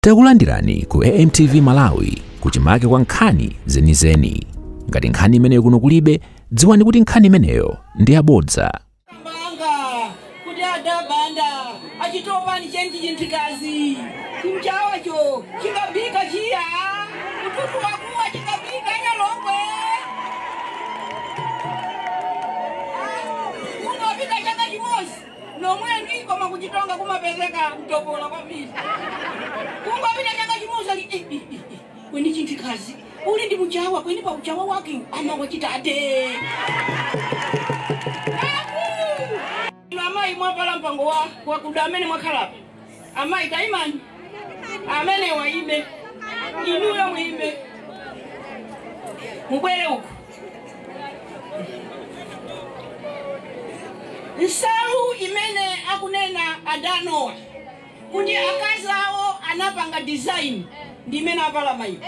Takulandirani ku AMTV Malawi kuchimake kwa nkhani zenizeni. Ngati nkhani imeneyo kuno kulibe, dziwani kuti nkhani imeneyo ndi yabodza. Mbanga kuti adabanda achitopani chenji chinthikazi chimchawacho chingabika chiya kututu wakuwa chingabika nyalongwe kungopita chaka chimozi nomwe ndikoma kuchitonga kumapezeka mtopola kwambiri kungopita chaka chimozi ali kweni chinthikazi uli ndi muchawa kweni pa uchawa wake ama wachitade. Amai mwapala mpango wa kuda amene mwakhalapa. Amai taimani amene waime inuyo muime mubwere uku. Nsalu imene akunena adanowa kuti akazi awo anapanga design ndi imene avala mayiwo.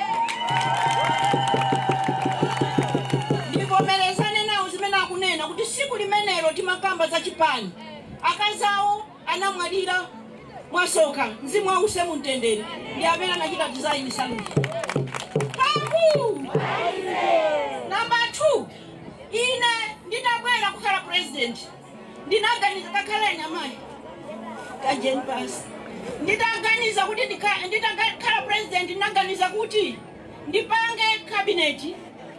Ndivomerezane nawo zimene akunena kuti siku limenelo timakamba za chipani. Akazi awo anamwalira mwasoka mzimu wause mumtendere ndi amene anachita design saluji. Pangu namba 2, ine nditabwera kukhala president ndinaganiza kakhaleni amayi kajeni pasi. Nditaganiza kuti nditakhala president ndinaganiza kuti ndipange cabinet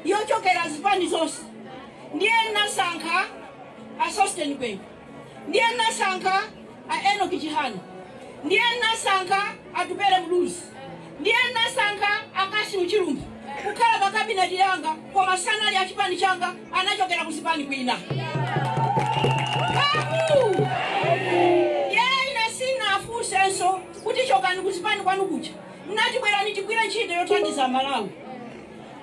yochokera zipani zonse. Ndiye nasankha a Sosten Gwengwe, ndiye nasankha a Enoch Chihana, ndiye nasankha a Tupele Muluzi, ndiye nasankha a Kassim Chilumpha kukhala pa cabinet yanga, koma sanali a chipani changa anachokera kuzipani kwina. Ndiye sina afunsenso kuti chokani kuzipani kwanu kuja, nachibwerani tigwire ntchito yothandiza Malawi.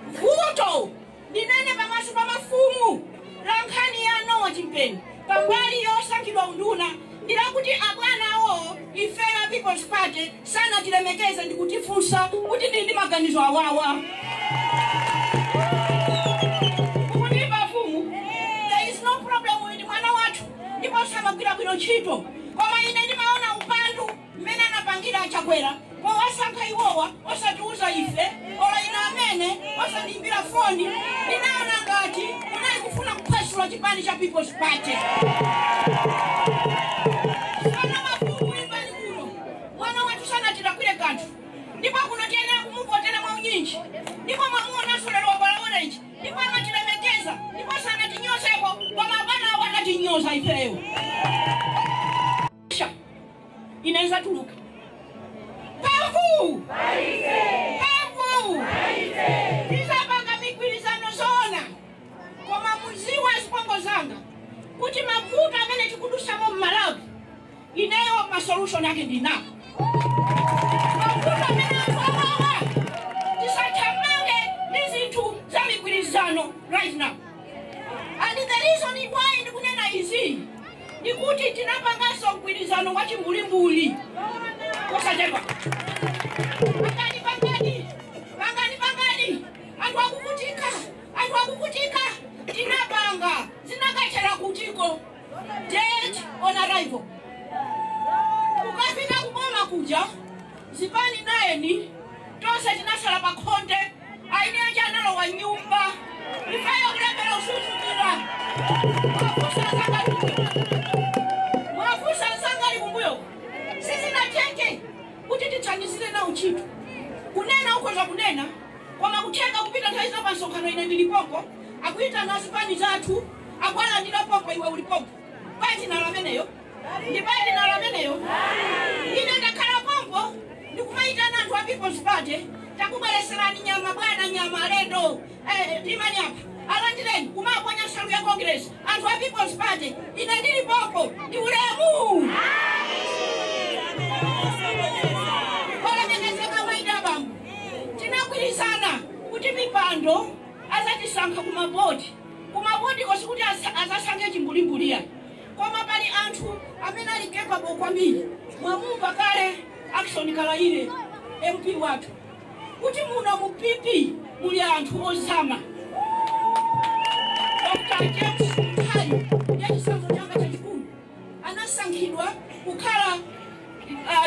Vuto ndinene pamaso pa mafumu la nkhani ya Noah Chimpeni pambali yosankhidwa unduna ndilakuti abwana awo ifeyo People's Party sanatilemekeze ndikutifunsa kuti ndili ndi maganizo awawa. Kukutipa fumu, there is no problem with mwana wathu ndipo samagwira bwino ntchito, koma ine ndimaona upandu mmene anapangira Chakwera powasankha iwowa osatiuza ife ola ina amene osandiimbira foni. Ndinaona ngati unali kufuna kuphwasula chipani cha People's Party. Sana mafumu imbani kuno mwana wathu sanatilakwire kanthu, ndipo kuno tiyenera kumuvotera mwaunyinji, ndipo mwamuonanso lero wabala orange, ndipo amatilemekeza, ndipo sanatinyozeko, koma abana awo anatinyoza ifeyo. Inaweza tuluka. Pamvu! Pamvu! Tizapanga migwirizano zona koma muziwa zipongo zanga kuti mavuto amene tikudusamo m'Malawi ineyo ma solution yake ndinapo. Mavuto amene anthu awawa tisathamange ndi zinthu za migwirizano right now. And the reason why ndikunena izi ndikuti tinapanganso mgwirizano wa chimbulimbuli osachedwa. Pangani pangani pangani pangani, anthu akuvutika, anthu akuvutika. Tinapanga zinakachera kutiko date on arrival. Ukafika kuboma kuja zipani 9 tonse tinasala pakhonde aine aja analowa nyumba ifeyo kulembera usuzumira. Mwafusa nsangali kumbuyo sizinateke kuti tithandizire nawo ntchito. Kunena ukhoza kunena koma kuthenga kupita nthawi zina pa msonkhano ine ndilipompo akuitana zipani zathu akwalandira pompo iwe ulipompo patinalo ameneyo ndi patinalo ameneyo. Ine ndakhala pompo ndikumaitana anthu a People's Party, takubwereserani nyama bwana, nyama alendo imani apa alandireni kumaponya nsalu ya Congress anthu a People's Party. Ine ndili pompo ndi ulemu. Olemekezeka maida bambo, tinagwirizana kuti mipando azatisankha kumabodi. Kumabodi kosikuti azasankhe chimbulimbuliya, koma pali anthu amene ali capable kwambiri. Mwamumva kale Action Kalaile MP wathu kuti muno mu PP muli anthu ozama. Dr. James Mkhali ndiye chisankho changa chachikulu anasankhidwa kukhala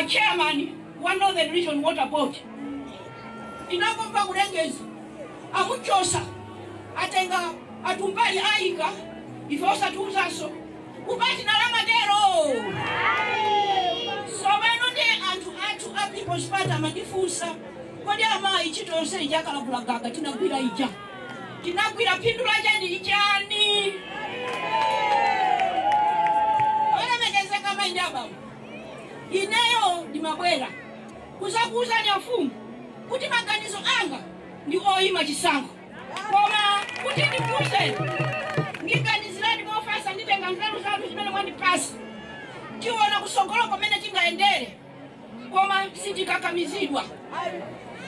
chairman wa Northern Region Water Board tinangomva kulengeza amuchosa atenga atumbali ayika ife osatiuzaso kupati nalamatero. Sobano ndi anthu athu a People's Party amandifunsa, kodi amayi ntchito yonse ija akalavulagaga tinagwira ija tinagwira phindu lachani ichani? Olemekezeka amayi ndi abambo, ineyo ndimabwera kuzakuuzani afumu kuti maganizo anga ndi oyima chisankho, koma kuti ndikuuzeni ngiganizirani mofasa, nditenga nzeru zanu zimene mwandipasa, tiona kusogolo kumene tingayendere, koma sitikakamizidwa.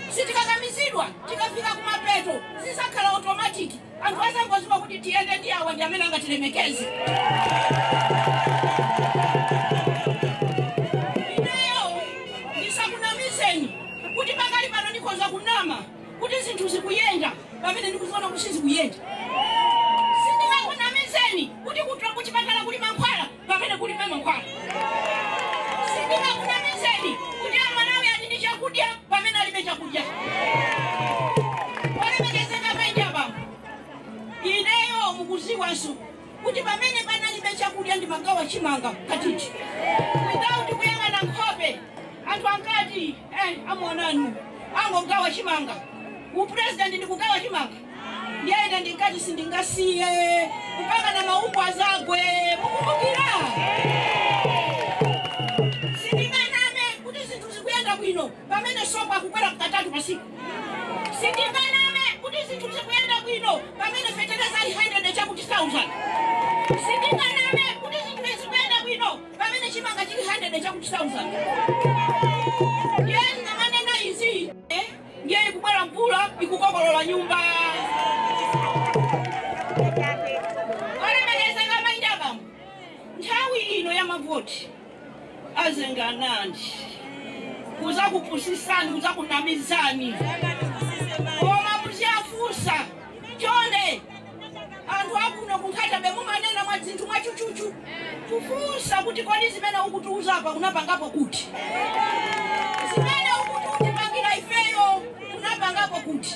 Sitikakamizidwa, tikafika kumapeto zizakhala automatic, anthu azangoziwa kuti tiyende ndi awa ndi amene angatilemekeze. Ineyo ndisakunamizeni kuti pakali pano ndikhoza kunama kuti zinthu zikuyenda pamene ndikuziona kuti sizikuyenda. Sindingakunamizeni kuti kuchipatala kuli mankhwala pamene kulibe mankhwala. Sindingakunamizeni kuti Amalawi ali ndi chakudya pamene alibe chakudya. Olemekezeka amayi ndi abambo, ineyo mukuziwanso kuti pamene panalibe chakudya ndimagawa chimanga katiti without kuyang'ana nkhope. Anthu ankati amuonani angogawa chimanga, upresident ndikugawa chimanga, ndiyenda ndinkati sindingasiye mpaka na maumbo azagwe. Mukumbukira sindinganame kuti zinthu zikuyenda bwino pamene sopo akukwera katatu pasiku. Sindinganame kuti zinthu zikuyenda bwino pamene fetereza ali 100 chakuti 1000. Sindinganame kuti zinthu zikuyenda bwino pamene chimanga chili 100 chakuti 1000. Ndiye ndikamanena izi ndiye ikubwera mvula ikukokolola nyumba. Olemekezeka amayi ndi abambo, nthawi ino ya mavoti azenganandi kuzakupusisani kuzakunamizani, koma muziafusa chonde anthu akuno kunkhatabe mumanena mwa zinthu mwachuchuchu kufunsa kuti kodi zimene ukutiuza apa unapangapo kuti, zimene ukuti utipangira ifeyo unapangapo kuti.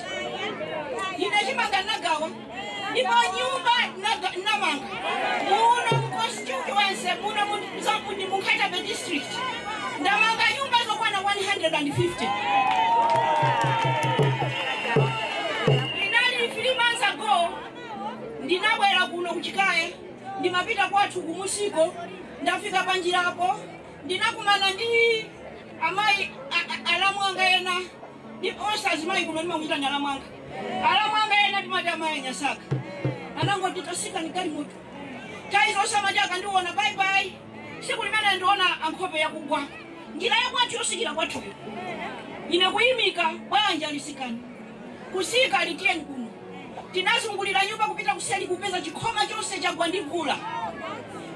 Ine chimanga nagawa ndipo nyumba namanga muno mu constituency muno mu Nkhatabe district ndamanga nyumba zokwana 150. Inali 3 months ago ndinabwera kuno kuchikaya, ndimapita kwathu kumusiko, ndafika panjirapo ndinakumana ndi amayi alamwanga ena ndi onse azimayi kuno ndimakuita ndi alamwanga alamwanga ena timati amayi anyasaka anangoti tasika ni galimoto taizo osamati akandiona bye bye. Siku limene ndiona ankhope yakugwa njira yakwathu yosikira kwathuyo ine kuyimika bwanja lisikani kusika litiyeni kuno tinazungulira nyumba kupita kuseli kupeza chikhoma chonse chagwa ndi mvula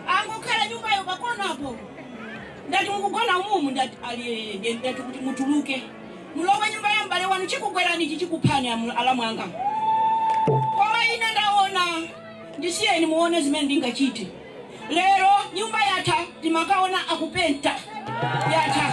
angokhala nyumbayo pakonapo. Ndati mukugona umumu, ndati ali ndati kuti mutuluke mulowe nyumba ya m'bale wanu chikugwerani ichi chikuphani alamwanga. Koma ine ndaona ndisiyeni muone zimene ndingachite lero. Nyumba yatha timakaona akupenta yatha,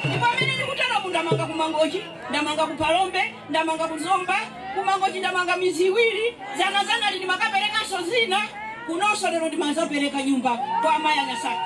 ndipo amene ndikutero ndamanga kumangochi, ndamanga kupalombe, ndamanga kuzomba kumangochi, ndamanga mizi iwiri zanazana ndimakaperekanso zina kunonso lero ndimazapereka nyumba kwa amayi anyasaka.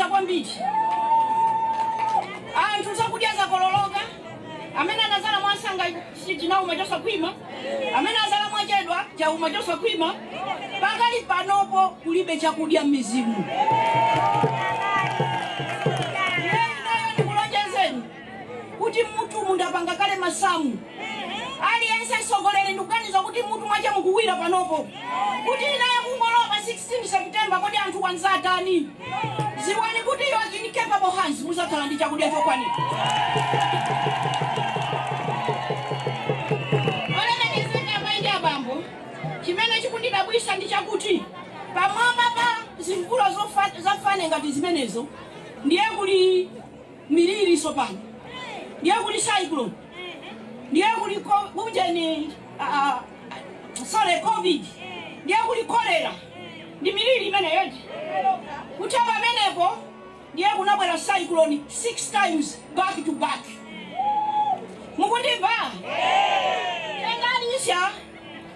Zatipweteka kwambiri. Anthu zakudya zakololoka, amene anazala mwasanga chinauma chosakhwima, amene azala mwachedwa chauma chosakhwima. Pakali panopo kulibe chakudya m'midzimu. Ineyo ndikulonjezeni kuti mutu mundapanga kale masamu. Aliyense sogolere ndikuganiza kuti mutu mwache mukuwira panopo kuti inaye kungolowa 16 September kodi anthu wanzatani. Ziwani kuti you are in capable hands, muzakhala ndi chakudya chokwanira. Olemekezeka amayi ndi abambo, chimene chikundidabwisa ndi chakuti pamwamba pa zimvula zafane ngati zimenezo ndiye kuli miliri sopano, ndiye kuli cyclone, ndiye kuli kujeni sorry COVID, ndiye kuli cholera, ndi miliri imene yoti kuti pamenepo ndiye kunabwera cyclone 6 times back to back. Mukundimva? Alisha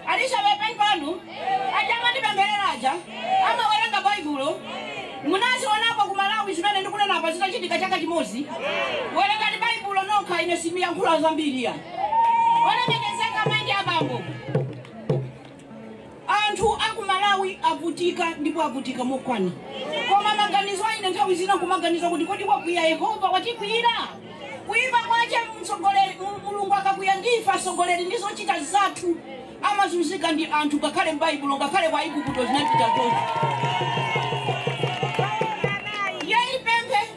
Alisha bepeni pano aja mandipemphereraja amawerenga Baibulo. Munazionapo ku Malawi zimene ndikunena apa zitachitika chaka chimodzi. Werengani Baibulo nokha, ine simiyankhula zambiri ya. Olemekezeka amayi ndi abambo, anthu aku Malawi avutika ndipo avutika mokwana. Koma maganizo aine nthawi zina kumaganiza kuti kodi kwakwiya Yehova watikwiyira? Kuimba kwache mtsogoleri Mulungu akakwiya ndife atsogoleri ndi zochita zathu amazunzika ndi anthu, ngakhale m'Baibulo ngakhale kwa Igupto zinachita choncho. Yeyipemphe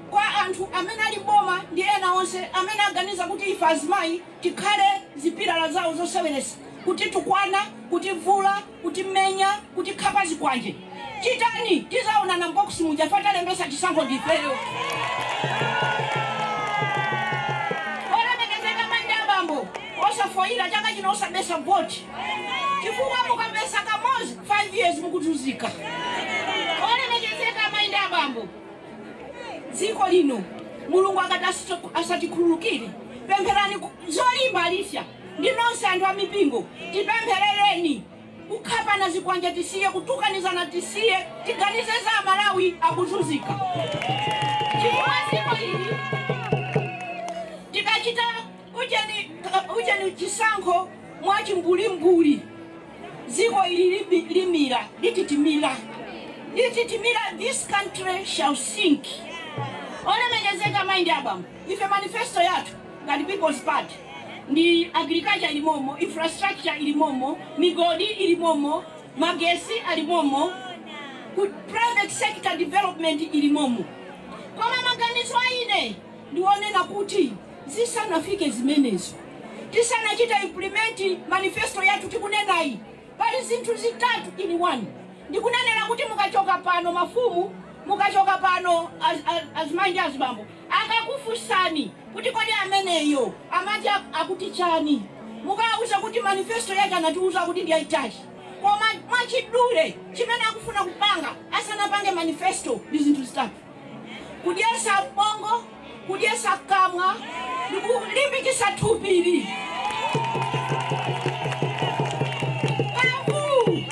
kwa anthu amene ali boma ndi ena onse amene aganiza kuti ife azimayi tikhale zipilala zawo zoseweresa, kuti tukwana, kuti vula, kuti menya, kuti khapa zikwanje. Chitani tizaonana mbox muja fatalembesa chisankho ndifeyo. Olemekezeka amayi ndi abambo, osafoira chaka chino osabesa voti, chifukwa mukabesa kamodzi 5 years mukutuzika. Olemekezeka amayi ndi abambo, dziko lino Mulungu akati asatikhululukire, pempherani zolimba Alisha ndi nonse anthu amipingo, tipempherereni kukhapana zikwanja tisiye, kutukanizana tisiye, tiganize za Malawi akuzunzika. Chifukwa dziko lili tikachita ujeni chisankho mwachimbulimbuli, dziko ili limira lititimira lititimira, this country shall sink. Olemekezeka amayi ndi abambo, ife manifesto yathu ngati People's Party ndi agriculture ilimomo, infrastructure ilimomo, migodi ilimomo, magesi alimomo, private sector development ilimomo. Koma maganizo aine ndionena kuti zisanafike zimenezo, tisanachita implement manifesto yathu tikunenayi, pali zinthu zitatu in one. Ndikunenera kuti mukachoka pano mafumu, mukachoka pano azimayi ndi azibambo, akakufunsani kuti kodi ameneyo amati akuti chani, mukawuza kuti manifesto yake anatiuza kuti ndi yayitali, koma mwachidule chimene akufuna kupanga asanapange manifesto ndi zinthu zitatu: kudyesa bongo, kudyesa kamwa ndi kulimbikitsa thupili. Kavu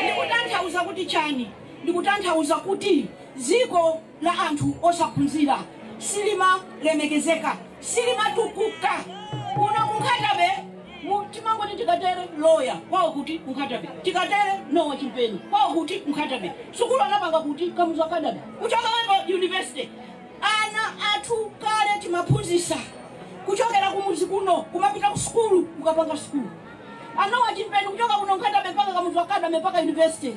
ndikutanthauza kuti chani? Ndikutanthauza kuti dziko la anthu osaphunzira silimalemekezeka, silimatukuka. Kuno kunkhatabe timangoti tikatere loya kwawo kuti Nkhatabe, tikatere Nowa Chimpeni kwawo kuti Nkhatabe, sukulu anapanga kuti Kamuzu Academy, kuchoka wepo university. Ana athu kale timaphunzisa kuchokera kumuzi kuno kumapita ku sukulu, kukapanga sukulu. Anowa Chimpeni kuchoka kuno Nkhatabe mpaka Kamuzu Academy mpaka university.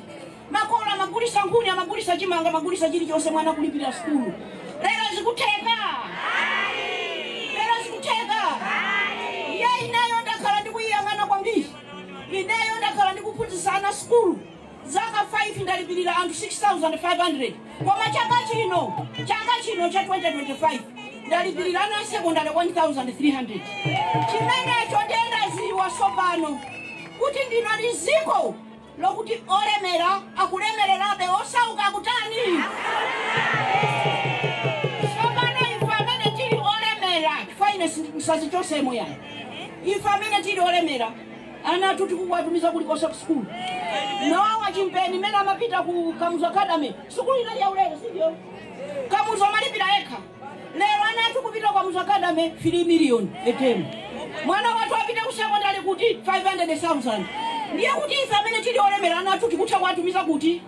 Makolo amagulisa nkhuni, amagulisa chimanga, amagulisa chilichonse mwana kulipira sukulu. Lero zikutheka? Lero zikutheka? Ye ineyo ndakhala ndikuyiyang'ana kwambiri. Ineyo ndakhala ndikuphunzitsa ana sukulu zaka 5, ndalipirira anthu 6500, koma chaka chino cha 2025 ndalipirira ana secondary 1300. Chimenecho ndiyendaziwa tsopano kuti ndino liziko lokuti olemera akulemererabe, osauka akutani. Tsopano ife amene tili olemera, chifukwa ine msazichosemo yani, ife amene tili olemera Ana athu tikuwatumiza kulikonse ku sukulu. Nowa Chimpeni mene amapita ku Kamuzu Academy, sukulu inali yaulere, sivyo? Kamuzu amalipira yekha. Lero ana athu kupita ku Kamuzu Academy 3 million a term. Mwana wathu apita ku secondary kuti 500,000. Ndiye kuti ife amene tili olemera ana athu tikutha kuwatumiza kuti?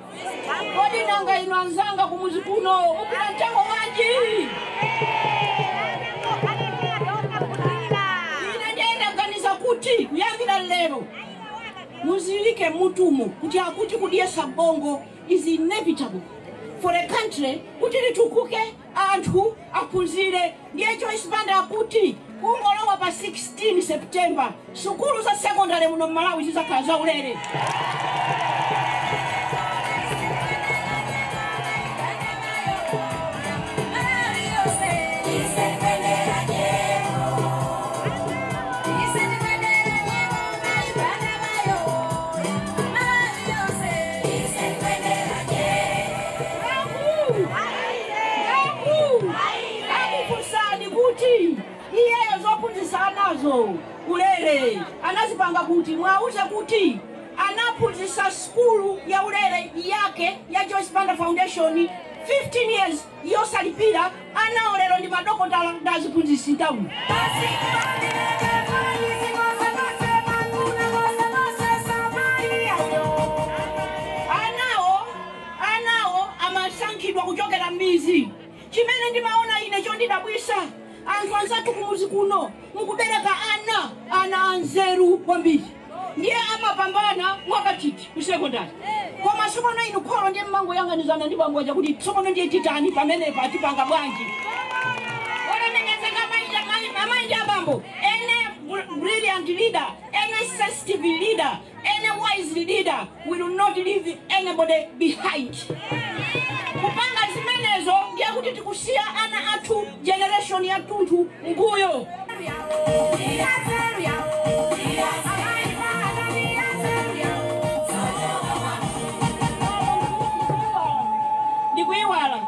Kodi nanga inu anzanga kumuzi kuno mupita mtengo wanji? Ine ndiye ndaganiza kuti kuyambira lero muzilike mutumu kuti akuti kudyesa bongo is inevitable for a country kuti litukuke, anthu aphunzire. Ndiye Joyce Banda akuti kungolowa pa 16 September sukulu za secondary muno Malawi zizakhala zaulere. Akufunsani kuti iyeyo zophunzitsa anazo ulere anazipanga kuti? Mwauze kuti anaphunzitsa sukulu ya ulere yake ya Joyce Banda Foundation 15 years yosalipira. Ana olero ndi madokotala ndi aziphunzitsi mtawuni. Anawo amasankhidwa kuchokera m'mizi. Chimene ndimaona ine chondidabwisa, anthu anzathu kumuzi kuno mukubereka ana anzeru kwambiri, ndiye amapambana mwakatiti ku sekondari. Koma tsopano inu kholo ndiye mmangoyang'anizana ndi bambo aja kuti tsopano ndiye titani pamenepa, tipanga bwanji? Olemekezeka amayi ndi abambo, any brilliant leader, any sensitive leader, any wise leader will not leave anybody behind. Kupanga zimenezo ndiye kuti tikusiya ana athu, generation yathunthu mbuyo. Ndikuyiwala,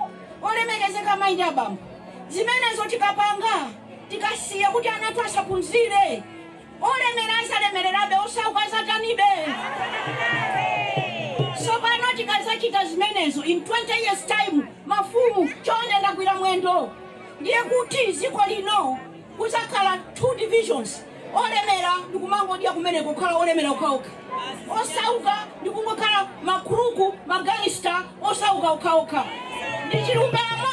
olemekezeka amayi ndi abambo, zimenezo tikapanga tikasiya kuti ana athu asaphunzire, olemera asalemererabe, osauka asatanibe. Tsopano tikazachita zimenezo in 20 years time, mafumu chonde ndagwira mwendo, ndiye kuti dziko lino kuzakhala two divisions. Olemera ndikumangodya kumeneko, kukhala olemera okhaokha, osauka ndikungokhala makhuluku, magangsta, osauka okhaokha. Ndi chilungamo?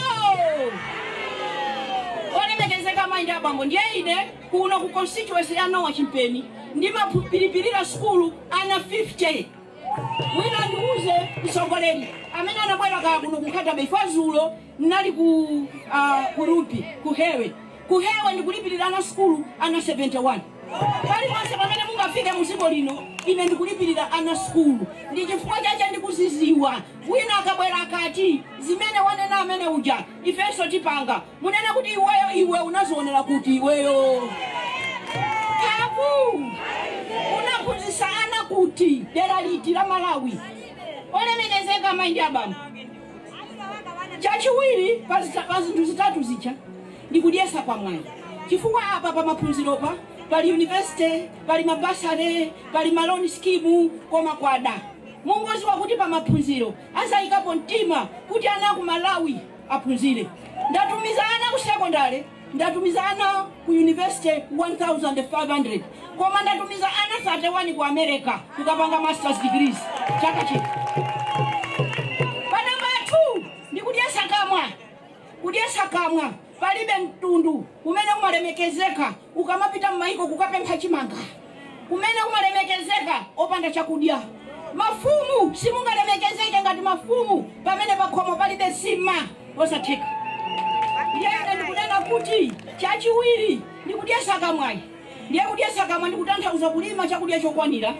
Olemekezeka amayi ndi abambo, ndiye ine kuno ku constituency ya Nowa Chimpeni ndimapilipirira sukulu ana 50. Wina ndiuze mtsogoleri amene anabwera kaya kuno ku Nkhata Bay fazulo, ndinali ku Rupi, kuhewe kuhewe ndikulipirira ana sukulu ana 71. Paliponse pamene mungafike muziko lino, ine ndikulipirira ana sukulu. Ndi chifukwa chache ndikuziziwa. Wina akabwera akati zimene wanena amene uja ifenso tipanga, munene kuti iweyo, iwe unazionera kuti iweyo kapu unaphunzitsa ana kuti dera liti la Malawi? Olemekezeka amayi ndi abambo, chachiwiri pa zinthu zitatu zija ndikudyesa kwa mwayi, chifukwa apa pa maphunziropa pali university, pali mabursary, pali ma loan scheme, koma kwada. Mungoziwa kuti pa maphunziro azayikapo mtima kuti ana ku Malawi aphunzire. Ndatumiza ana ku secondary, ndatumiza ana ku university 1500, koma ndatumiza ana 31 ku America kukapanga masters degrees chaka chino. Pa namba 2 ndikudyesa kamwa. Kudyesa kamwa, palibe mtundu kumene umalemekezeka ukamapita m'maiko kukapempha chimanga, kumene umalemekezeka opanda chakudya. Mafumu simungalemekezeke ngati mafumu pamene pakhomo palibe sima, osatheka. Ndiye ndikunena kuti chachiwiri ndikudyesa kamwayi. Ndiye kudyesa kamwa ndikutanthauza kulima chakudya chokwanira,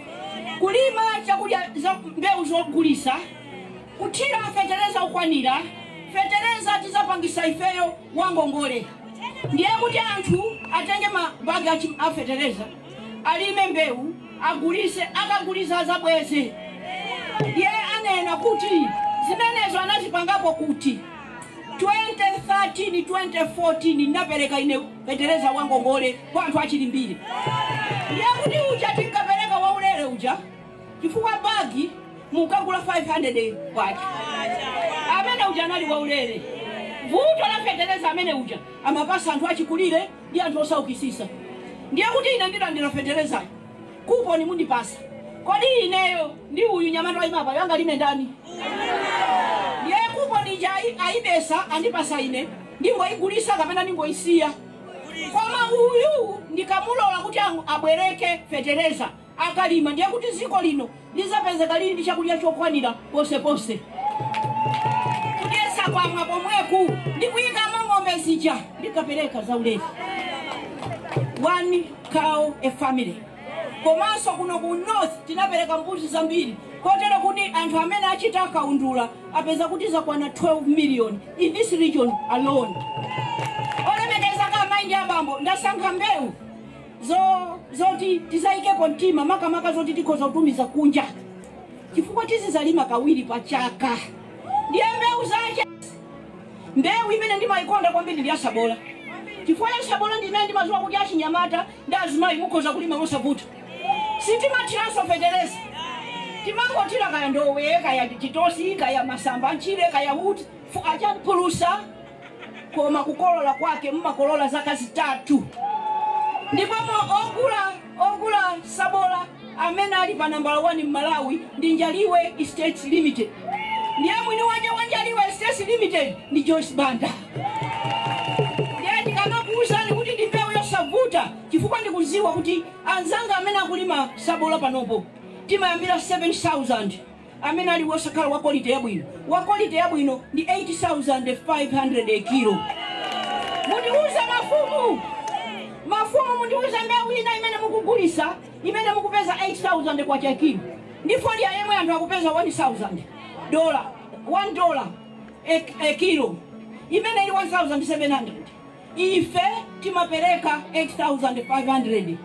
kulima chakudya za mbewu zogulisa, kuthira fetereza okwanira. Fetereza tizapangisa ifeyo wangongole, ndiye kuti anthu atenge mabagi a fetereza, alime mbewu, agulise, akagulisa azabweze. Ndiye anena kuti zimenezo anazipangapo kuti? 2013, 2014 ndinapereka ine fetereza wangongole kwa anthu achilimbiri. Ndiye kuti uja tinkapereka. Chifukwa bagi mukagula 500 kwacha. Amene uja anali waulere. Vuto la fetereza amene uja amapasa anthu achikulire ndi anthu osaukisisa. Ndiye kuti ine ndilandira fetereza. Kuponi mundipasa. Kodi ineyo ndi uyu nyamata wayimapa yanga lime ndani? Ndiye kuponi ija ayibesa andipasa ine. Ndingoigulisa kapena ndingoisiya. Koma uyu ndikamulola kuti abwereke fetereza akalima, ndiye kuti ziko lino lizapezeka lili ndi chakudya chokwanira posepose. Kudyesa kwamwa pomweku ndikuyikamo ng'ombe zija ndikapereka zaulere. 1 cow a family. Komanso kuno ku north tinapereka mbuzi zambiri kotero kuti anthu amene achita akaundula apeza kuti zakwana 12 million in this region alone. Olemekezeka amayi ndi abambo, ndasankha mbewu zoti tizayikepo mtima, makamaka zoti tikhoza kutumiza kunja, chifukwa tizizalima kawiri pa chaka. Ndiye mbewu zache, mbewu imene ndimayikonda kwambiri ndi yasabola, chifukwa yasabola ndi imene ndimaziwa kuti achinyamata ndi azimayi mukhoza kulima mosavuta. Sitimathiranso fetereza, timangothira kaya ndowe, kaya chitosi, kaya masamba nchire, kaya uti achapulusa, koma kukolola kwake mmakolola zaka 3. Ndipo ogula sabola amene ali pa nambala 1 m'Malawi ndi Njaliwe Estates Limited. Ndiye mwini waje wa Njaliwe Estates Limited ndi Joyce Banda. Ndiye ndikamakuwuzani kuti ndi mbewu yosavuta, chifukwa ndikuziwa kuti anzanga amene akulima sabola panopo timayambira 7,000 amene ali wosakhala wa quality yabwino. Wa quality yabwino ndi 8,500 a kilo. Mundiuze mafumu, mafumu mundiuze mbewu ina imene mukugulisa imene mukupeza 8,000 kwa kilo. Ndi folia yemwe anthu akupeza $1,000 $1 a kilo imene ili 1,700. Ife timapereka 8,500.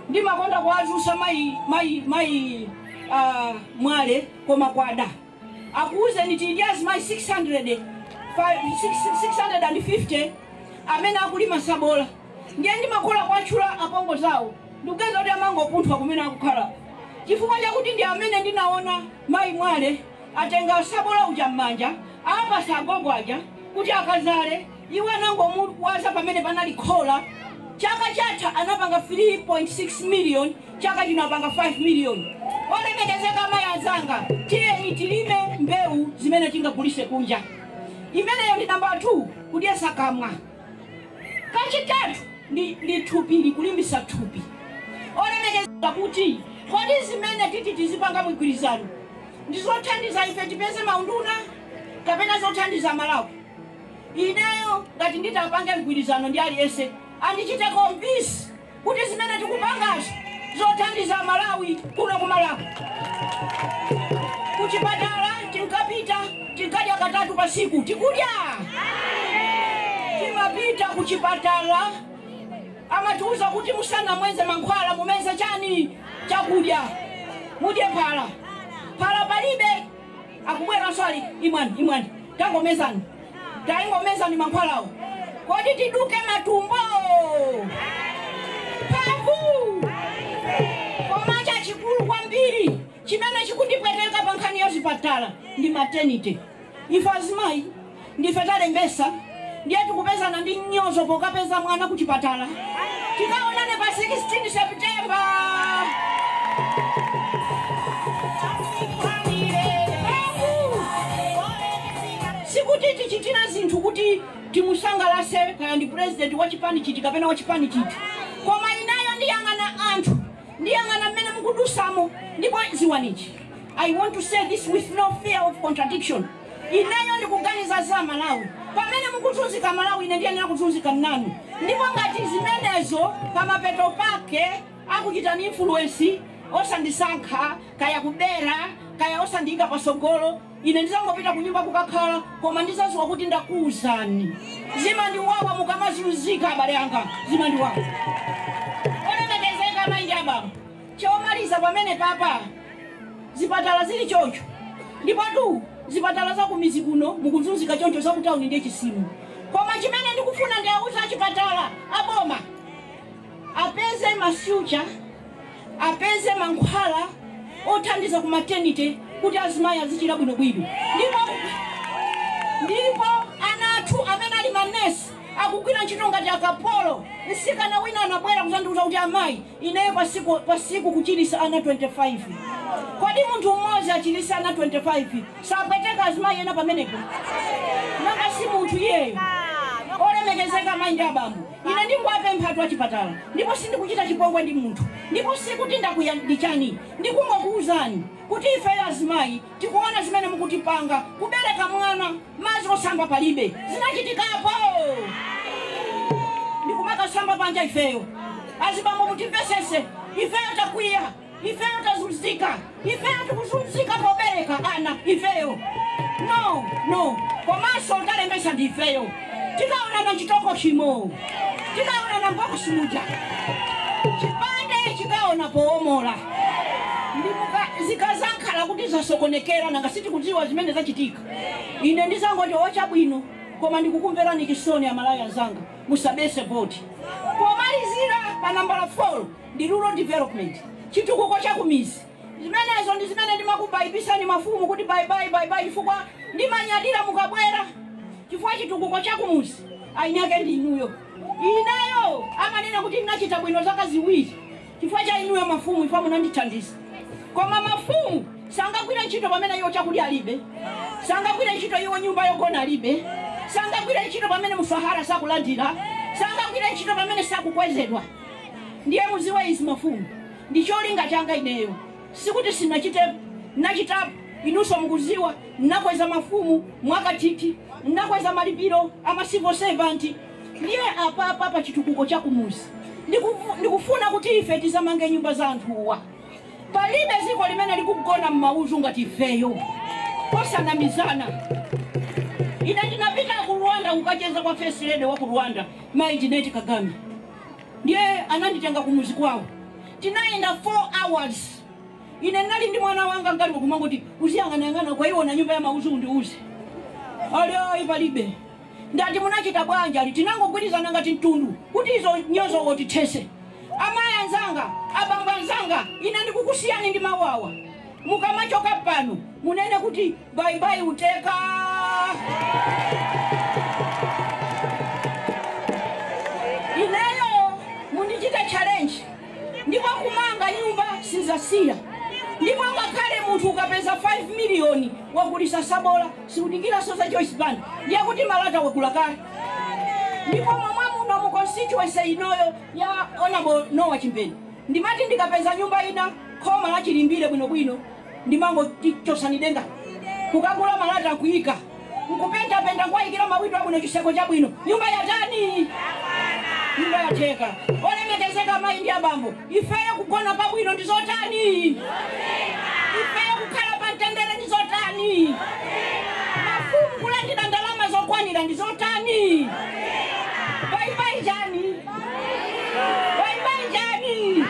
Ndimakonda kuwazusa mai mwale koma kwada akuuze niti ndiazi mai 650 amene akulima sabola. Ndiye ndimakhola kwatchula apongo zawo, ndikugeza kuti amangopunthwa kumene akukhala, chifukwa chakuti ndi amene ndinaona mayi mwale atenga sabola uja m'manja apasa agogo aja kuti akazale. Iwo anangomuwaza pamene panali khola. Chaka chatha anapanga 3.6 million, chaka chino apanga 5 million. Olemekezeka amayi anzanga, tiyeni tilime mbewu zimene tingagulise kunja. Imeneyo ndi namba 2, kudyesa kamwa. Kachitatu ndi thupi, kulimbisa thupi. Olemekezeka kuti kodi zimene titi tizipanga mgwirizano ndi zothandiza ife tipeze maunduna kapena zothandiza Malawi? Ineyo ngati nditapange mgwirizano ndi aliyense andichite convince kuti zimene tikupangazo zothandiza Malawi kuno ku Malawi. Kuchipatala tinkapita tinkadya katatu pa siku, tikudya timapita kuchipatala amatiuza kuti musanamweze mankhwala mumeze chani chakudya, mudye phala phala palibe. Akubwera swali imwani tangomezani taingomezani mankhwalawo kodi tiduke matumbo pavu. Koma chachikulu kwambiri chimene chikundipweteka pa nkhani ya zipatala ndi maternity. Ife azimayi ndife talembesa, ndiye tikupezana ndi nyozo pokapeza mwana kuchipatala. Tikaonane pa 16 September. Sikuti tichitira zinthu kuti timusangalase kaya ndi president wa chipani chiti kapena wa chipani chiti, koma inayo ndiyang'ana anthu, ndiyang'ana mmene mukudusamo. Ndipo ziwanichi, I want to say this with no fear of contradiction. Inayo ndikuganiza za Malawi. Pamene mukuzunzika Malawi, ine ndiyenera kuzunzika nanu. Ndipo ngati zimenezo pamapeto pake akuchitani influence osandisankha kaya kubera kaya osandiyika pasogolo, ine ndizangopita kunyumba kukakhala, koma ndizaziwa kuti ndakuwuzani. Zimandiwawa mukamazunzika abale anga, zimandiwawa. Olemekezeka amayi ndi abambo, chomaliza pamene papa zipatala zili choncho, ndipo tu zipatala za kumizi kuno mukuzunzika choncho, za kutawuni ndiye chisimu. Koma chimene ndikufuna ndi auza achipatala aboma apeze masucha, apeze mankhwala othandiza ku maternity kuti azimayi azichira bwinobwino. Ndipo ana athu amene ali manesi akugwira ntchito ngati akapolo. Msikana wina anabwera kuzandiuza kuti amayi, ineyo pasiku kuchirisa ana 25. Kodi munthu mmodzi achirisa ana 25 sapweteka azimayi ena pamenepo? Nanga si munthu iyeyo? Olemekezeka amayi ndi abambo, ine ndingwapempha atu achipatala, ndipo sindikuchita chipongwe ndi munthu, ndipo sikuti ndakuyandichani, ndikungokuwuzani kuti ifeyo azimayi tikuona zimene mukutipanga. Kubereka mwana madzi osamba palibe, zinachitikapo, ndikumakasamba panja ifeyo. Azibambo mutimvesese, ifeyo takwiya, ifeyo tazunzika, ifeyo tikuzunzika pobereka ana ifeyo. No, komanso talembesa ndi ifeyo. Tikaonana chitoko chimo, tikaonana mbokosi muja, chipande chikaona poomola, zikazankhala kuti zasokonekera nanga sitikudziwa zimene zachitika. Ine ndizangoti ochabwino, koma ndikukumverani chisoni Amalawi anzanga, musabese voti. Pomalizira pa nambala 4 ndi rural development, chitukuko cha kumizi. Zimenezo ndi zimene ndimakubayibisani mafumu kuti bye bye bye bye, chifukwa ndimanyadira mukabwera, chifukwa chitukuko cha kumuzi ayinyake ndi inuyo. Ineyo amanena kuti ndinachita bwino zaka ziwiri chifukwa cha inuyo mafumu, ifa munandithandiza. Koma mafumu sangagwira ntchito pamene iwo chakudya alibe, sangagwira ntchito iwo nyumba yogona alibe, sangagwira ntchito pamene musahara sakulandira, sangagwira ntchito pamene sakukwezedwa. Ndiye muziwe izi mafumu, ndi cholinga changa ineyo. Sikuti sinachite, nachitapo inunso mukuziwa, nakweza mafumu mwakatiti, nakweza malipiro ama civil servant. Ndiye apapa pa chitukuko cha kumuzi ndikufuna kuti ife tizamange nyumba za anthuwa. Palibe ziko limene likugona m'mauzu ngati ifeyo, osanamizana. Ine ndinapita ku Rwanda kukacheza kwa first lady wa ku Rwanda, Mayi Jeannette Kagame. Ndiye ananditenga kumuzi kwawo, tinayenda 4 hours. Ine nali ndi mwana wanga ngati kumangoti uziyang'anayang'ana kwa iwo na nyumba ya mauzu undiuze. Ali ayi palibe. Ndati munachita bwanji? Ali tinangogwirizana ngati mtundu kuti izo nyozo wotithese. Amayi anzanga, abambo anzanga, ine ndikukusiyani ndi mawawa. Mukamachoka pano munene kuti bye bye uteka. Ineyo mundichita challenge, ndipo kumanga nyumba sizasiya. Ndipo ngakhale munthu ukapeza 5 miliyoni wagulisa sabola, sikudikira soza Joyce Banda, ndiye kuti malata wagula kale. Ndipo momwe muno mu constituency inoyo ya Honorable Noah Chimpeni, ndimati ndikapeza nyumba ina khoma la chilimbire bwinobwino, ndimangochosani denga kukagula malata kuyika, nkupentapenta nkwayikira mawindo abwino, chiseko chabwino, nyumba yatani, nyumba yatheka. Olemekezeka amayi ndi abambo, ifeyo kugona pabwino ndi zotani? Ifeyo kukhala pa mtendere ndi zotani? Mafumu kulandira ndalama zokwanira ndi zotani? Bye bye jani, bye bye jani.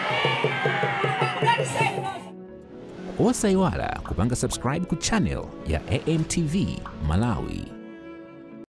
Osayiwala kupanga subscribe ku channel ya AMTV Malawi.